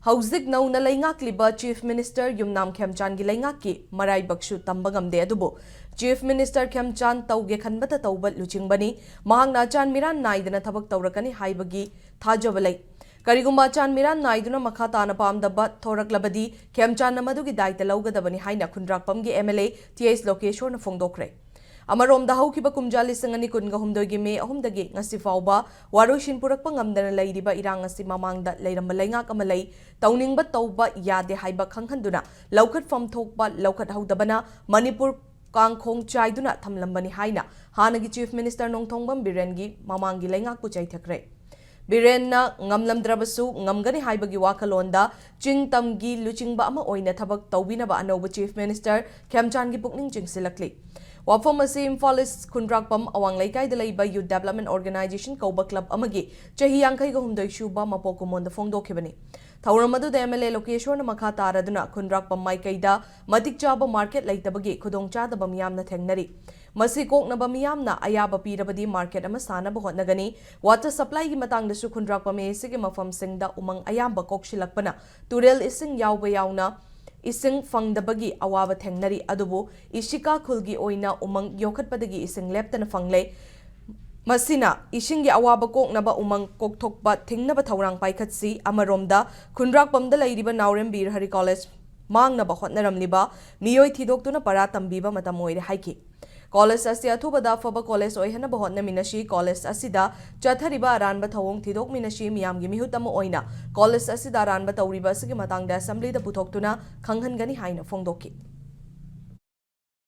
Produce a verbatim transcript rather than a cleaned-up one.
ꯍꯧꯖꯤꯛ ꯅꯧꯅ ꯂꯩꯉꯥꯛꯂꯤꯕ Chief Minister ꯌꯨꯝꯅꯥꯝ ꯈꯦꯝꯆꯥꯟꯒꯤ ꯂꯩꯉꯥꯛꯀꯤ ꯃꯔꯥꯏꯕꯛꯁꯨ ꯇꯝꯕ ꯉꯝꯗꯦ, ꯑꯗꯨꯕꯨ Chief Minister ꯈꯦꯝꯆꯥꯟ ꯇꯧꯒꯦ ꯈꯟꯕꯇ ꯇꯧꯕ ꯂꯨꯆꯤꯡꯕꯅꯤ꯫ ꯃꯍꯥꯛꯅ ꯑꯆꯥꯟ ꯃꯤꯔꯥꯟ ꯅꯥꯏꯗꯅ ꯊꯕꯛ ꯇꯧꯔꯛꯀꯅꯤ ꯍꯥꯏꯕꯒꯤ ꯊꯥꯖꯕ ꯂꯩ꯫ ꯀꯔꯤꯒꯨꯝꯕ ꯑꯆꯥꯟ ꯃꯤꯔꯥꯟ ꯅꯥꯏꯗꯨꯅ ꯃꯈꯥ ꯇꯥꯅ ꯄꯥꯝꯗꯕ ꯊꯣꯔꯛꯂꯕꯗꯤ ꯈꯦꯝꯆꯥꯟꯅ ꯃꯗꯨꯒꯤ ꯗꯥꯏꯇ ꯂꯧꯒꯗꯕꯅꯤ ꯍꯥꯏꯅ ꯈꯨꯟꯗ꯭ꯔꯥꯛꯄꯝꯒꯤ MLA Th ꯂꯣꯀꯦꯁꯣꯔꯅ ꯐꯣꯡꯗꯣꯛꯈ꯭ꯔꯦ꯫ ꯑꯃꯔꯣꯝꯗ, ꯍꯧꯈꯤꯕ ꯀꯨꯝꯖꯥ ꯂꯤꯁꯤꯡ ꯑꯅꯤ ꯀꯨꯟꯒ ꯍꯨꯝꯗꯣꯏꯒꯤ ꯃꯦ ꯑꯍꯨꯝꯗꯒꯤ ꯉꯁꯤ ꯐꯥꯎꯕ ꯋꯥꯔꯣꯏꯁꯤꯟ ꯄꯨꯔꯛꯄ ꯉꯝꯗꯅ ꯂꯩꯔꯤꯕ ꯏꯔꯥꯡ ꯑꯁꯤ ꯃꯃꯥꯡꯗ ꯂꯩꯔꯝꯕ ꯂꯩꯉꯥꯛ ꯑꯃ ꯂꯩ, ꯇꯧꯅꯤꯡꯕ ꯇꯧꯕ ꯌꯥꯗꯦ ꯍꯥꯏꯕ ꯈꯪꯍꯟꯗꯨꯅ ꯂꯧꯈꯠꯐꯝ ꯊꯣꯛꯄ ꯂꯧꯈꯠꯍꯧꯗꯕꯅ ꯃꯅꯤꯄꯨꯔ ꯀꯥꯡꯈꯣꯡ ꯆꯥꯏꯗꯨꯅ ꯊꯝꯂꯝꯕꯅꯤ ꯍꯥꯏꯅ ꯍꯥꯟꯅꯒꯤ Chief Minister ꯅꯣꯡꯊꯣꯡꯕꯝ ꯕꯤꯔꯦꯟꯒꯤ ꯃꯃꯥꯡꯒꯤ ꯂꯩꯉꯥꯛꯄꯨ ꯆꯩꯊꯈ꯭ꯔꯦ꯫ ꯕꯤꯔꯦꯟꯅ ꯉꯝꯂꯝꯗ꯭ꯔꯕꯁꯨ ꯉꯝꯒꯅꯤ ꯍꯥꯏꯕꯒꯤ ꯋꯥꯈꯜꯂꯣꯟꯗ ꯆꯤꯡ ꯇꯝꯒꯤ ꯂꯨꯆꯤꯡꯕ ꯑꯃ ꯑꯣꯏꯅ ꯊꯕꯛ ꯇꯧꯕꯤꯅꯕ ꯑꯅꯧꯕ Chief Minister ꯈꯦꯝꯆꯥꯟꯒꯤ ꯄꯨꯛꯅꯤꯡ ꯆꯤꯡꯁꯤꯜꯂꯛꯂꯤ꯫ ꯋꯥꯐꯝ ꯑꯁꯤ ꯏꯝꯐꯥꯜ ꯏꯁ ꯈꯨꯟꯗ꯭ꯔꯥꯛꯄꯝ ꯑꯋꯥꯡ ꯂꯩꯀꯥꯏꯗ ꯂꯩꯕ Youth Development Organization ꯀꯧꯕ club ꯑꯃꯒꯤ ꯆꯍꯤ ꯌꯥꯡꯈꯩꯒ ꯍꯨꯝꯗꯣꯏ ꯁꯨꯕ ꯃꯄꯣꯛ ꯀꯨꯝꯑꯣꯟꯗ ꯐꯣꯡꯗꯣꯛꯈꯤꯕꯅꯤ꯫ ꯊꯧꯔꯝ ꯑꯗꯨꯗ MLA ꯂꯣꯀꯦꯁꯣꯔꯅ ꯃꯈꯥ ꯇꯥꯔꯗꯨꯅ ꯈꯨꯟꯗ꯭ꯔꯥꯛꯄꯝ ꯃꯥꯏꯀꯩꯗ ꯃꯇꯤꯛ ꯆꯥꯕ market ꯂꯩꯇꯕꯒꯤ ꯈꯨꯗꯣꯡꯆꯥꯗꯕ ꯃꯤꯌꯥꯝꯅ ꯊꯦꯡꯅꯔꯤ꯫ ꯃꯁꯤ ꯀꯣꯛꯅꯕ ꯃꯤꯌꯥꯝꯅ ꯑꯌꯥꯕ ꯄꯤꯔꯕꯗꯤ market ꯑꯃ ꯁꯥꯅꯕ ꯍꯣꯠꯅꯒꯅꯤ꯫ Water supplyꯒꯤ ꯃꯇꯥꯡꯗꯁꯨ ꯈꯨꯟꯗ꯭ꯔꯥꯛꯄꯝ AACꯒꯤ ꯃꯐꯝꯁꯤꯡꯗ ꯎꯃꯪ ꯑꯌꯥꯝꯕ ꯀꯣꯛꯁꯤꯜꯂꯛꯄꯅ ꯇꯨꯔꯦꯜ ꯏꯁꯤꯡ ꯌꯥꯎꯕ ꯌꯥꯎꯅ ꯏꯁꯤꯡ ꯐꯪꯗꯕꯒꯤ ꯑꯋꯥꯕ ꯊꯦꯡꯅꯔꯤ꯫ ꯑꯗꯨꯕꯨ ꯏꯁꯤꯀꯥ ꯈꯨꯜꯒꯤ ꯑꯣꯏꯅ ꯎꯃꯪ ꯌꯣꯛꯈꯠꯄꯗꯒꯤ ꯏꯁꯤꯡ ꯂꯦꯞꯇꯅ ꯐꯪꯂꯦ꯫ ꯃꯁꯤꯅ ꯏꯁꯤꯡꯒꯤ ꯑꯋꯥꯕ ꯀꯣꯛꯅꯕ ꯎꯃꯪ ꯀꯣꯛꯊꯣꯛꯄ ꯊꯤꯡꯅꯕ ꯊꯧꯔꯥꯡ ꯄꯥꯏꯈꯠꯁꯤ꯫ ꯑꯃꯔꯣꯝꯗ, ꯈꯨꯟꯗ꯭ꯔꯥꯛꯄꯝꯗ ꯂꯩꯔꯤꯕ ꯅꯥꯎꯔꯦꯝ ꯕꯤꯔ ꯍꯔꯤ ꯀꯣꯂꯦꯖ ꯃꯥꯡꯅꯕ ꯍꯣꯠꯅꯔꯝꯂꯤꯕ ꯃꯤꯑꯣꯏ ꯊꯤꯗꯣꯛꯇꯨꯅ ꯄꯔꯥ ꯇꯝꯕꯤꯕ ꯃꯇꯝ ꯑꯣꯏꯔꯦ ꯍꯥꯏꯈꯤ꯫ ꯀꯣꯂꯦꯖ ꯑꯁꯤ ꯑꯊꯨꯕꯗ ꯑꯐꯕ ꯀꯣꯂꯦꯖ ꯑꯣꯏꯍꯟꯅꯕ ꯍꯣꯠꯅꯃꯤꯟꯅꯁꯤ꯫ ꯀꯣꯂꯦꯖ ꯑꯁꯤꯗ ꯆꯠꯊꯔꯤꯕ ꯑꯔꯥꯟꯕ ꯊꯧꯑꯣꯡ ꯊꯤꯗꯣꯛꯃꯤꯟꯅꯁꯤ꯫ ꯃꯤꯌꯥꯝꯒꯤ ꯃꯤꯍꯨꯠ ꯑꯃ ꯑꯣꯏꯅ ꯀꯣꯂꯦꯖ ꯑꯁꯤꯗ ꯑꯔꯥꯟꯕ ꯇꯧꯔꯤꯕ ꯑꯁꯤꯒꯤ ꯃꯇꯥꯡꯗ ꯑꯦꯁꯦꯝꯕ꯭ꯂꯤꯗ ꯄꯨꯊꯣꯛꯇꯨꯅ ꯈꯪꯍꯟꯒꯅꯤ ꯍꯥꯏꯅ ꯐꯣꯡꯗꯣꯛꯈꯤ꯫